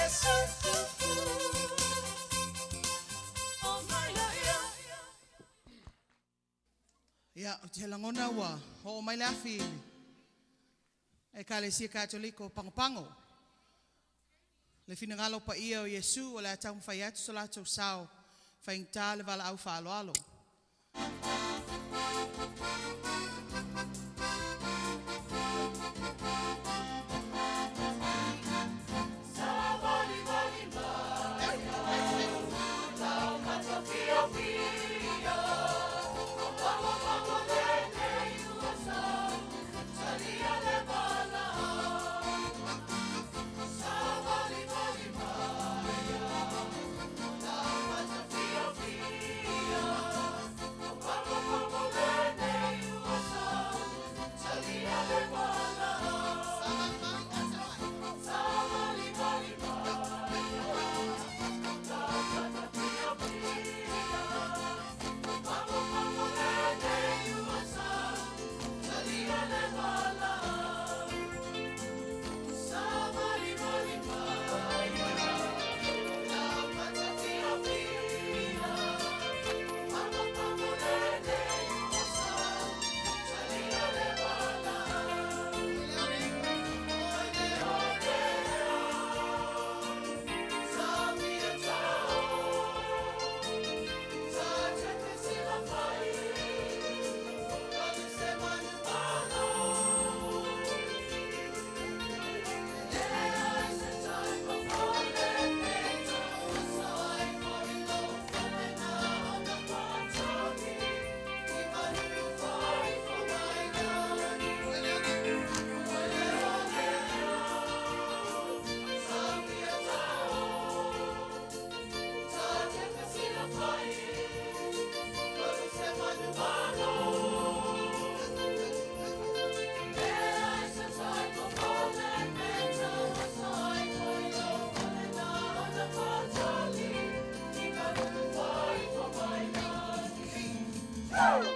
Iesu O mai la ia. Ia, ou te lagona ua oo mai le afi i le Ekalesia Katoliko o Pagopago. Le finagalo paia o Iesu o le a taumafai atu so latou sao faigata le valaau faaaloalo. Savalivali mai lau matafiafia, O pagopago lenei ua sau, talia le valaau. Savalivali mai lau matafiafia, O pagopago lenei ua sau, talia le valaau. Savalivali mai lau matafiafia, O pagopago lenei ua sau, talia le valaau. Savalivali mai lau matafiafia, O pagopago lenei ua sau, talia le valaau. Woo!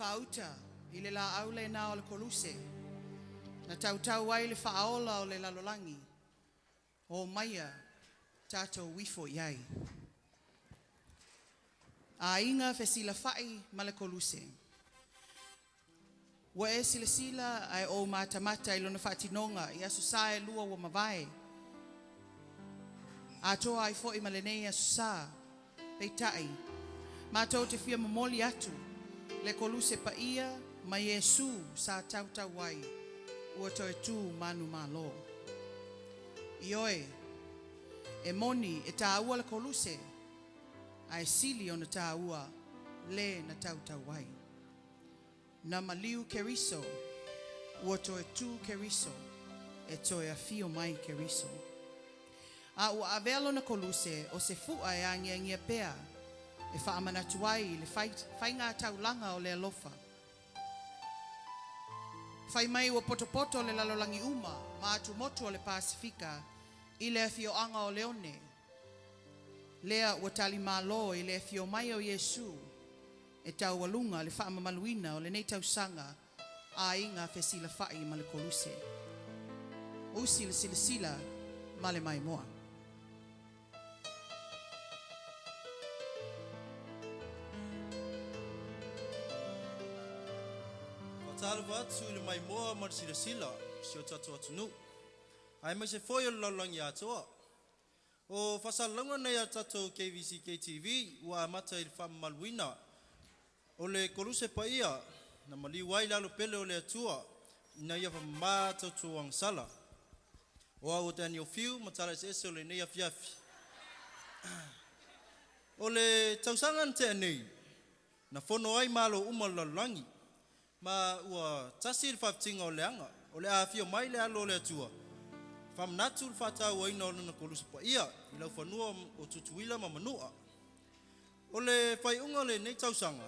Faauta i le laau lena o le koluse, na tautau ai le faaola o le lalolagi, o maia tatou ifo i ai. Aiga fesilafai ma le koluse. Ua e silasila ae ou matamata i lona faatinoga i Aso Sa e 2 ua mavae. Atoa ai foi ma lenei Aso Sa. Peitai, matou te fia momoli atu le koluse paia ma Iesu sa tautau ai ua toe tu manumalo. Ioe, e moni e taua le koluse, ae sili ona taua le na tautau ai. Na maliu Keriso, ua toe tu Keriso, e toe afio mai Keriso. A ua avea lona koluse o se fu'a e agiagia pea, e faamanatu ai i le faiga taulaga o le alofa. Fai mai ua potopoto le lalolagi uma ma atumotu o le Pasefika i le afioaga o Leone, lea ua talimalo i le afio mai o Iesu e taualuga le faamamaluina o lenei tausaga Aiga Fesilafai ma le Koluse. Usi le silasila ma le maimoa. Faatalofa atu i le maimoa ma le silasila o si o tatou atunuu, aemaise foi o le lalolagi atoa. O faasalalauga nei a le tatou KVCK-TV ua amata i le faamamaluina o le Koluse Paia na maliu ai le Alo Pele o le Atua ina ia faamama tatou agasala. O au o Daniel Fiu ma tala eseese o lenei afiafi. O le tausaga na tea nei, na fono ai Malo uma o le lalolagi, ma ua tasi le faafitiga o le aga, o le a afio mai le Alo o le Atua, faamanatu le faatauaina o lona Koluse Paia i laufanua o Tutuila ma Manua. O le faaiuga o lenei tausaga,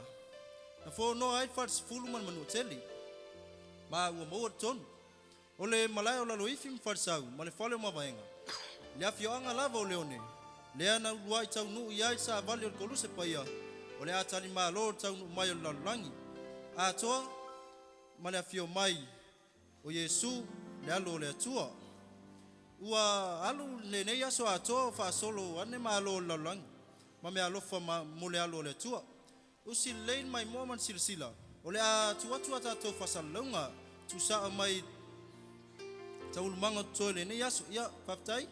na fonoa ai le Falesefulu ma le Manuatele, ma ua maua le tonu. O le malae o Laloifi ma Falesau ma le fale o Mavaega, le afioaga lava o Leone, lea na uluai taunuu i ai le savali o le Koluse Paia, o le a talimalo le taunuu mai o le lalolagi atoa ma le afio mai o Iesu, le Alo o le Atua. Ua alu lenei aso atoa o faasolo ane malo o le lalolagi ma meaalofa mo le Alo o le Atua. Usi lelei le maimoa ma le silasila, o le a tuu atu a tatou faasalalauga tuusao mai taualumaga o totoe i lenei aso. Ia, faafetai.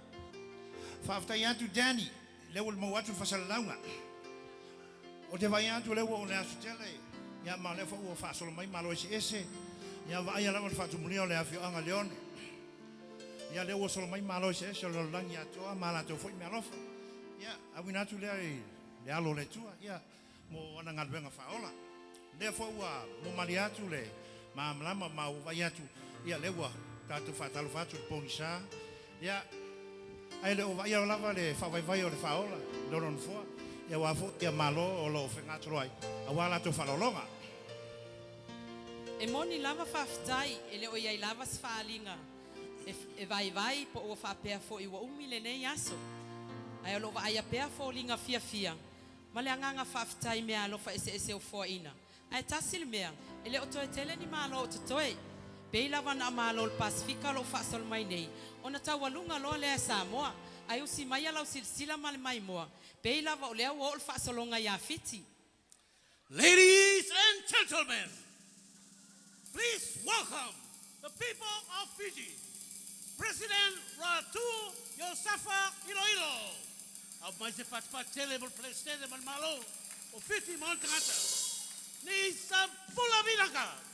Faafetai atu Danny, lea ua maua atu le faasalalauga. O te vaai atu lea ua oo i le aso tele, ia ma o lea foi ua faasolo mai malo eseese, ia vaaia lava le faatumulia o le afioaga Leone. Ia lea ua solo mai malo eseese o le lalolagi atoa ma latou foi meaalofa. Ia auina atu lea i le alo o le Atua, ia mo ana galuega faaola. Lea foi ua momali atu le malamalama ma ua vaai atu, ia lea ua tatou faatalofa atu i le pogisa. Ia, ae le o vaaia lava le faavaivai o le faaola i lona nofoa, ia aua foi ia malo o lo o fegasoloai aua latou faaaloaloga. E moni lava faafetai, e le o i ai lava se faaaliga e vaivai po ua faapea foi ua umi lenei aso. Ae o lo o vaaia pea foliga fiafia ma le agaga faafetai i meaalofa eseese o foaina. Ae tasi le mea, e le o toe tele ni malo o totoe. Pei lava na o malo o le Pasefika o lo o faasolo mai nei, ona taualuga loa lea e Samoa. Ae usi maia lau silasila ma le maimoa, pei lava o lea ua oo le faasologa ia Fiti. Ladies and gentlemen, please welcome the people of Fiji, President Ratu Josefa Iloilo. Au mai se fatefate mo le Peresetene ma le Malo o Fiti ma ona tagata. Ni sa pula vinaka.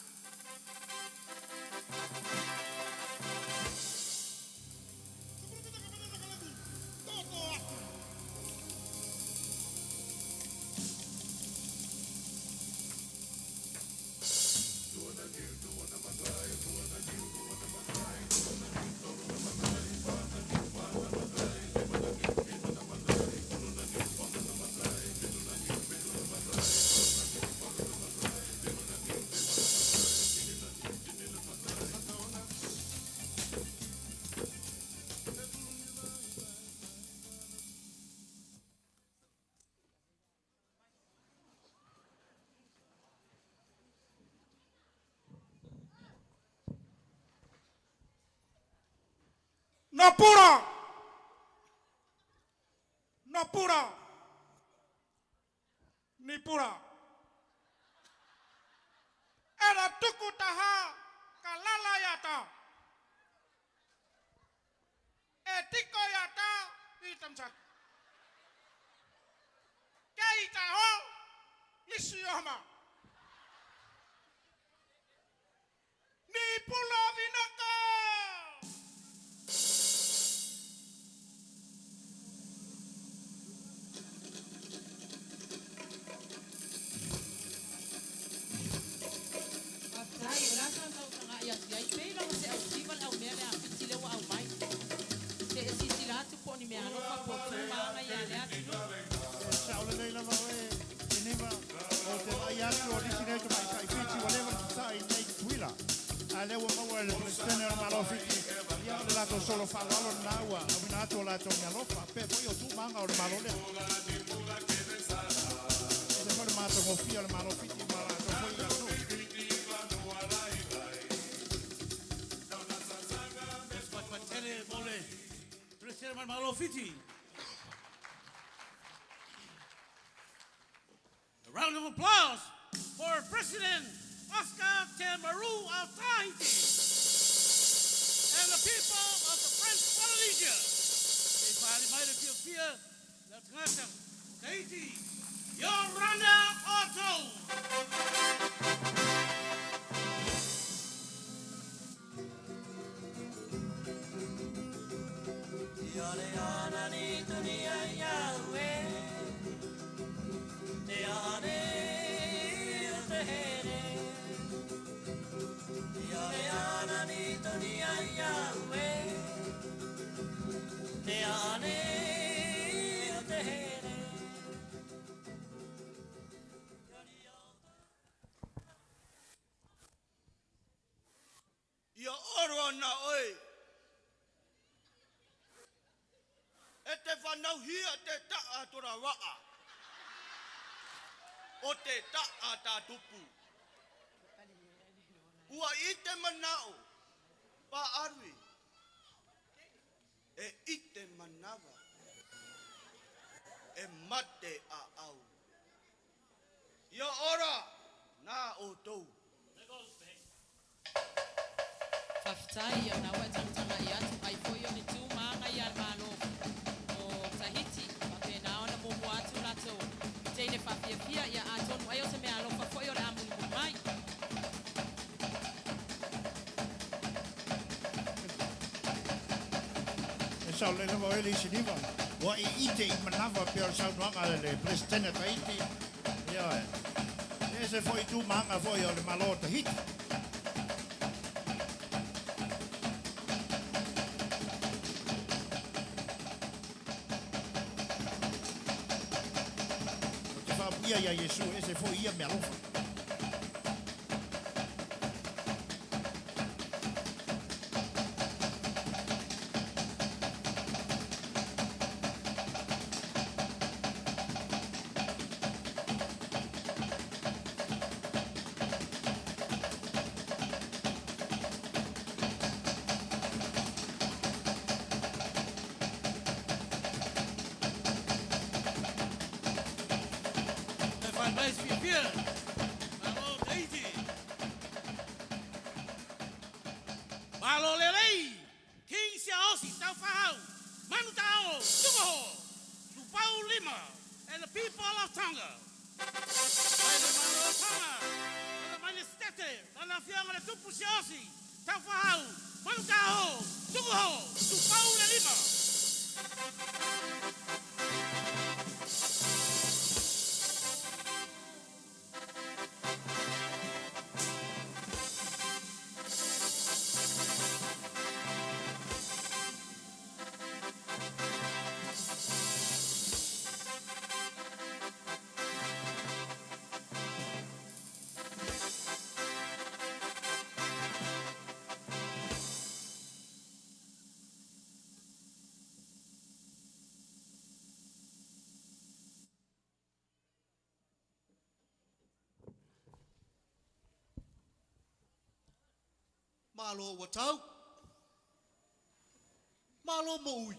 No puro! No puro! Ni pura! Era tuku taha ka lala ia ta. E tiko ia ta i tamsak. Kei ta ho, lisi ohma. Ni pula vinaka! Faafetai, o le a sa tautaga'i atu ai pei lava se ausiva le aumea le a Fiti lea ua aumai. Se e sisila atu po o ni meaalofa po o tu ma aga ia lea atunuu. Sa o lelei lava oe Geneva o te vaai atu o nisi nei tamaitai Fiti ua leva ona tata'i i inei i Tutuila. A lea ua maua e le Peresetene o le Malo o Fiti, ia o le latou solo faaaloalo lena ua auina atu o latou meaalofa pea foi o tu ma aga o le Malo lea. E se foi le matagofie o le Malo o Fiti ma latou foi atunuu. Patele mo le President ma le Malo o Fiti. A round of applause for President Oscar Temaru of Tahiti and the people of the French Polynesia. E fa'ali mai le fiafia le tagata Tahiti, Iorana Otto. Ia oro ana oe. E te whanauhia te taa tora waa. O te taa tā tupu. Ua i te manao, pa arui. E i te manawa. E mate a au. Ia ora nā o tau. Faafetai ona ua e tagatagai atu ai foi o le tu ma aga ia le Malo o Tahiti faapena ona muamua atu latou teine faafiafia ia atonu ai o se meaalofa foi o le a mulimuli mai. E sao lelei lava oe le isi niva. Ua i ite i manawa pei o le saunoaga a le Peresetene o Tahiti. Ioe. E ese foi tu ma aga foi o le Malo o Tahiti. Ou te faamuia iā Iesu, e ese foi ia meaalofa. E fa'ali mai le fiafia, Malo o Tahiti. Malo lelei, King Siaosi Taufahau, Manu Ta'o, Tumaho, Lupau Lima, and the people of Tonga. Mai le Malo o Tonga, lana mai le Stete, lana afioga le Tupu Siaosi, Taufahau, Manu Ta'o, Tumaho, Lupau le Lima. Malo ua tau. Malo mo ui.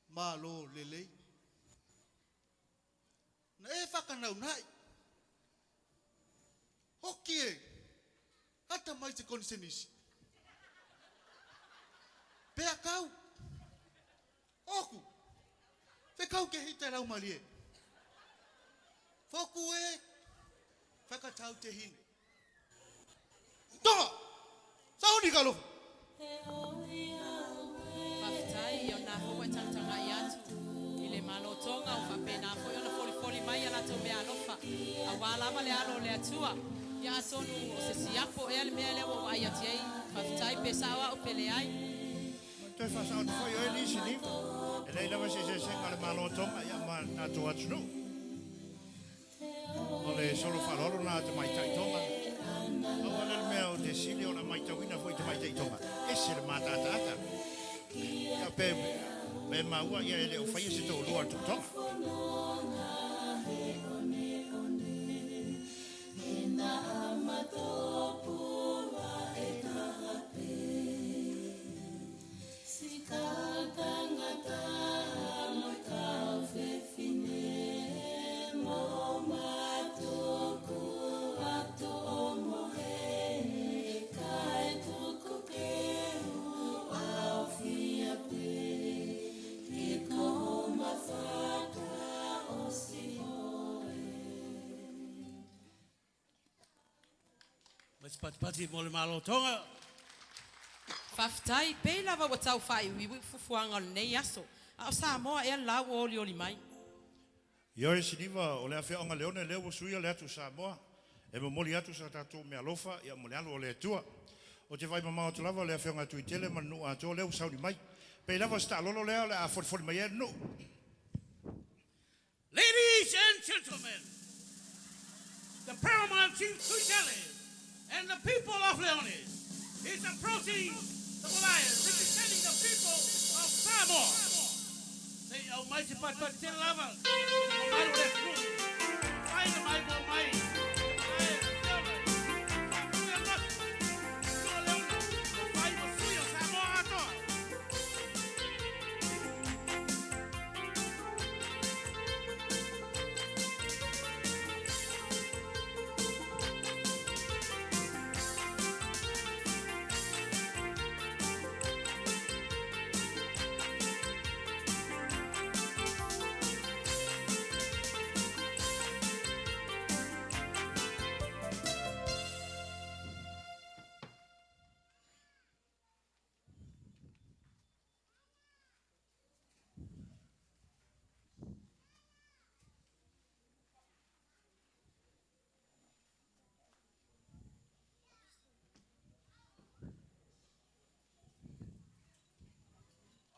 Malo lelei. Na e whakanau nai. Hoki e. Ata mai te koni senisi. Pea kau. Oku. Whekau ke hita rau marie. Foku e. Whakatau te hine. Tonga! Sauni ka alofa! Faafetai o lena foi ua e tagatagai atu i le Malo o Toga ua faapena foi ona folifoli mai a latou meaalofa aua lava le alo o le Atua. Ia atonu o se siapo ea le mea lea ua ou vaai atu i ai. Faafetai pe sao au pe leai. Toe faasao atu foi oe Lee Siniva, e leai lava se eseesega a le Malo o Tonga ia ma le tatou atunuu. O le solo faaaloalo lena a tamaitai Tonga. Pau lava lea le mea ou te sili ona matauina foi i tamaitai Tonga, ese le mataataata. Ia pe, pe maua ia e le o faia se toalua o le Tuutonga. Mai se patipati mo le Malo o Tonga. Faafetai, pei lava ua tau faaiuiu fufuaga o lenei aso, a o Samoa ea le la ua olioli mai. Ioe Siniva, o le afioaga Leone lea ua suia le atu Samoa, e momoli atu sa tatou meaalofa ia mo le alo o le Atua. Ou te vaai mamao atu lava le afioaga Tuitele ma le nuu atoa lea ua sauni mai. Pei lava o se taalolo lea o le a folifoli mai ai le nuu. Ladies and gentlemen, the Paramount Chief Tuitele and the people of Leone is approaching the Malayan representing the people of Samoa. Se i aumai se patipati tele lava i le mamalu o le atunuu, fai le mai mo mai le malae a le Afioga i Faatuileolotu, Tua Leone, ua fai ma sui o Samoa atoa.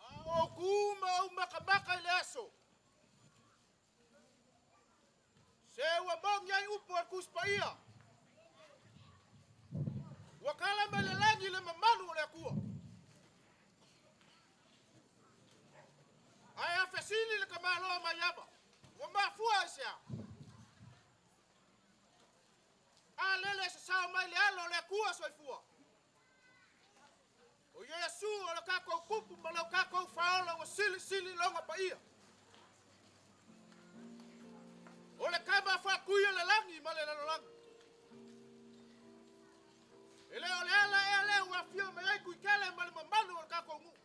A o ku ma ou makamaka i le aso, se ua mogi ai upu a le Tusi Paia, Ua kala mai le lagi le mamalu o le Atua. Ae a fesili le tamaloa Maiava, ua mafua aisea? A lele e sasao mai le alo o le Atua soifua. O Iesu o le tatou tupu ma lo tatou faaola ua silisili lona paia. O le tama faatui o le lagi ma le lalolagi. E le o le ala ea lea ua afio mai ai Tuitele ma le mamalu o le tatou nuu.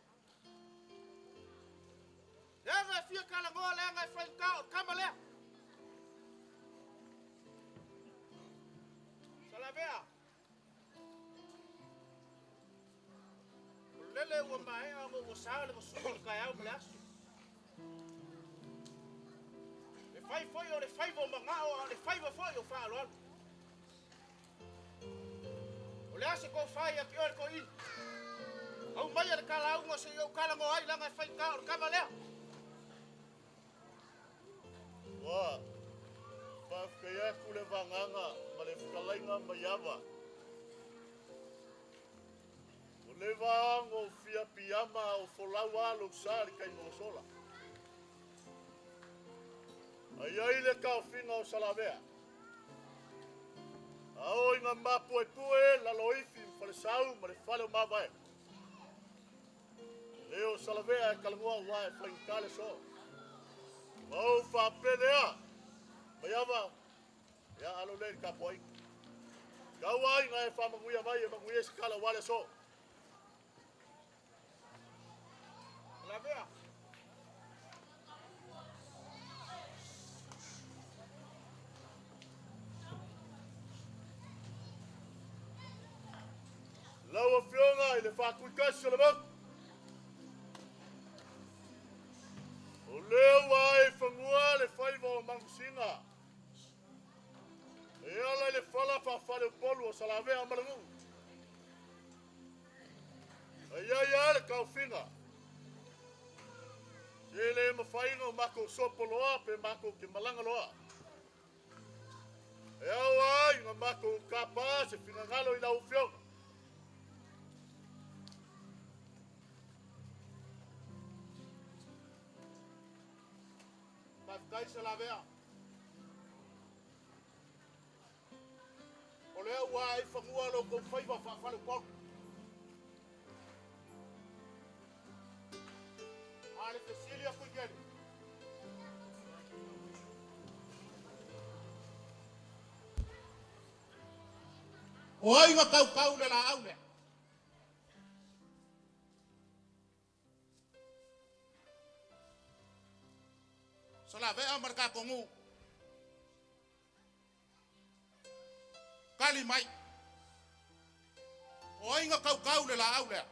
Leaga e fia talanoa leaga e faigata o le tama lea. Salavea. O lele ua maea ona ua sa le masuga o le taeao ma le aso. E fai foi o le faiva o manao a o le faiva foi o faaaloalo. O le a se tofa ia te oe le toeaina? Aumaia le talauga se i ou talanoa ai leaga e faigata o le tama lea. Ua faafetai atu le vagana ma le fetalaiga Maiava. Ua leva ona ou fia piiama a o folau lava lou sa i le taimi ua sola. A i ai le taofiga o Salavea, a oo ina mapuepue Laloifi ma Falesau ma le fale o Mavaega. Le o Salavea e talanoa aua e faigata le aso. Ma ou faapea lea, Maiava, ia alo lea i le tapuaiga. Tau aiga e faamanuia mai e manuia ai se tala aua le aso. Lavea. Lau Afioga i le Faatuitasi o le Maota, o lea ua ae i fanua le faiva o Manusina e ala i le fala faafaleupolu o Salavea ma le nuu. E i ai lava le taofiga, se le mafai ona matou sopo loa pe matou te malaga loa. E ao ai na matou tapa se finagalo i lau Afioga. Faafetai Salavea. O lea ua ae i fanua lo outou faiva faafaleupolu. A le fesili a Kuikele. O ai na kaukau le laau lea? Salavea ma le tatou nuu. Tali mai. O ai na kaukau le laau lea?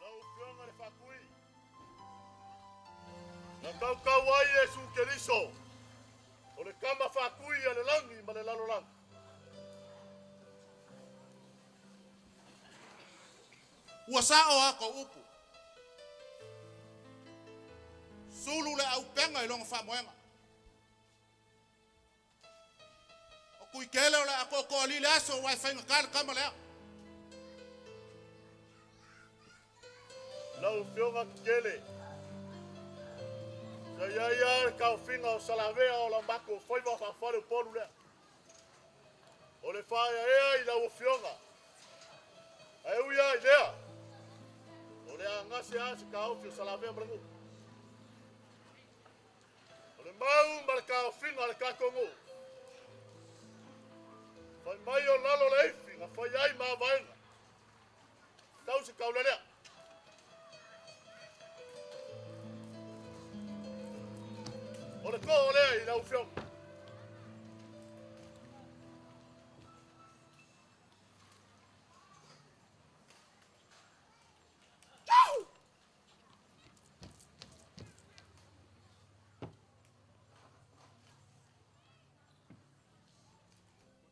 Lau Afioga i le Faatui, na kaukau ai Iesu Keriso, o le tama faatui a le lagi ma le lalolagi. Ua sa'o a tou upu. Sulu le aupega i lona faamoega. O Tuikele o le a toatoa le aso ua e faigata le tama lea. Lau Afioga Kikele, sa i ai lava le taofiga o Salavea o la matou faiva faafaleupolu lea. O le faaeaea i lau Afioga, ae ui lava i lea, o le a gase lava se taofi o Salavea ma le nuu. O le mau ma le taofiga a le tatou nuu, fai mai o lalo le ifi na fai ai mavaega. Tau se taulelea. O le too lea i lau Afioga.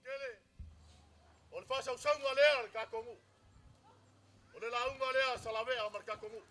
Kele, o le faasausauga lea a le tatou nuu. O le lauga lea a Salavea ma le tatou nuu.